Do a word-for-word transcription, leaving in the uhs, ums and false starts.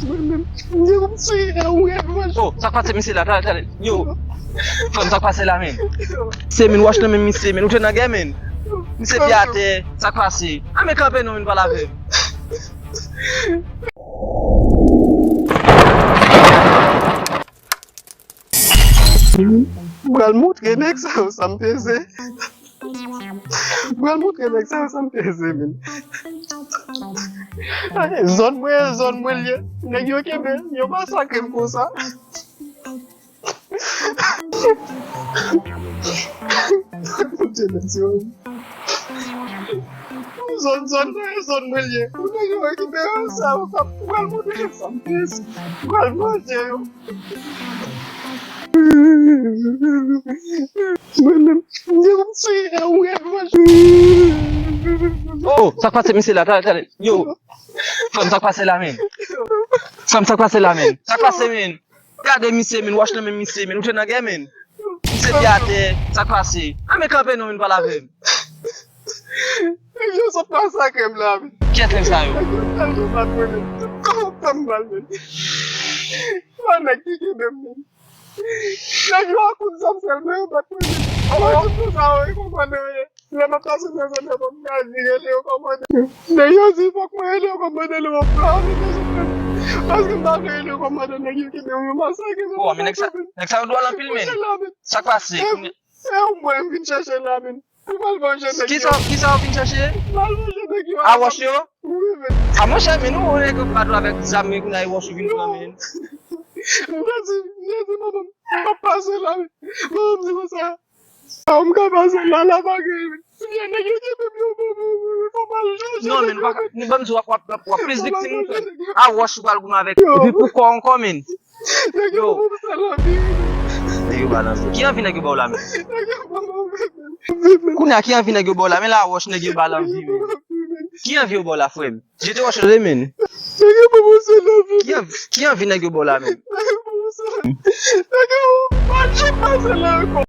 Mwen menm, m gen pou m tiye ou, Evans. Oh, sa k pase misye la? Tande, tande. Yo. Frè m, sa k pase la, men? Se men, wòch nan men misye, men. Ou te nan gè, men. Misye pi atè, sa k pase? A, men kanpe non, men pale avè m. M pral montre nèg sa yo sa m peze. M pral montre nèg sa yo sa m peze, men. Zòn mwen, zòn mwen l ye. Nèg yo kenbe, yo masakre m konsa. Bondye, bondye. Zòn, zòn mwen, zòn mwen l ye. Pou nèg yo rekipere sa, ou ka pral montre sa m peze. Pral manje yo. Mwen menm, m gen pou m tiye ou, Evans. Oh, sa k pase misye la? Tande, tande. Yo, frè m, sa k pase la, men? Frè m, sa k pase la, men? Sa k pase, men? Gade misye, men, wòch nan men misye, men, ou te nan gè, men. Misye pi atè, sa k pase? A, men kanpe non, men pale avè m. Nèg yo sot masakre m la, men. Kiyès nèg sa yo? Nèg yo tèlman bat mwen, men. Kòman m fè m mal, men? Yon nèg ki kenbe m, men. Nèg yo ak kout zam sèlman yo bat mwen, men. Mwen di pou sa yo, yo konprann anyen. Lè m ap pase nan zòn nan, m ap di rele yo kòmandan. Nèg yo di fòk mwen rele yo kòmandan, lè m ap pale nan zòn nan. Paske m pa vle rele yo kòmandan, nèg yo kenbe m, yo masakre m. Oh, men nèg sa, nèg sa yo dwòl anpil, men. Sa k pase? E, e ou mwen m vin chèche la, men. Pou m al vanje nèg yo. Kisa, kisa w vin chèche? M al vanje nèg yo. A wòch yo? Wi, men. A monchè, men nou, ou nèg yo pa dwe avèk zam, men kounye a e wòch ou vin pran, men. M te di, m te di manman m, m p ap pase la, men. Manman m di konsa. A, m ka pase la, la pa gen. Vye nèg yo kenbe m yo, bon, bon, bon, fò m al chèche. Non, men, nou pa ka, nou ban m di w ap, w ap, w ap, w ap plis viktim, ou konn. A wòch ou pral goumen avèk. Epi pou kò ankò, men. Nèg yo ban m sèl anvi. Nèg yo ba l anvi. Ki anvi nèg yo ba w la, men? Nèg yo ban m anvi, men. Kounye a, ki anvi nèg yo ba w la, men? La wòch nèg yo ba l anvi, men. Ki anvi yo ba w la, frè m? Jete wòch yo, men. Nèg yo ban m sèl anvi. Ki anvi, ki anvi nèg yo ba w la, men? Nèg yo ban m sèl anvi. Nèg yo pa janm pase la ankò.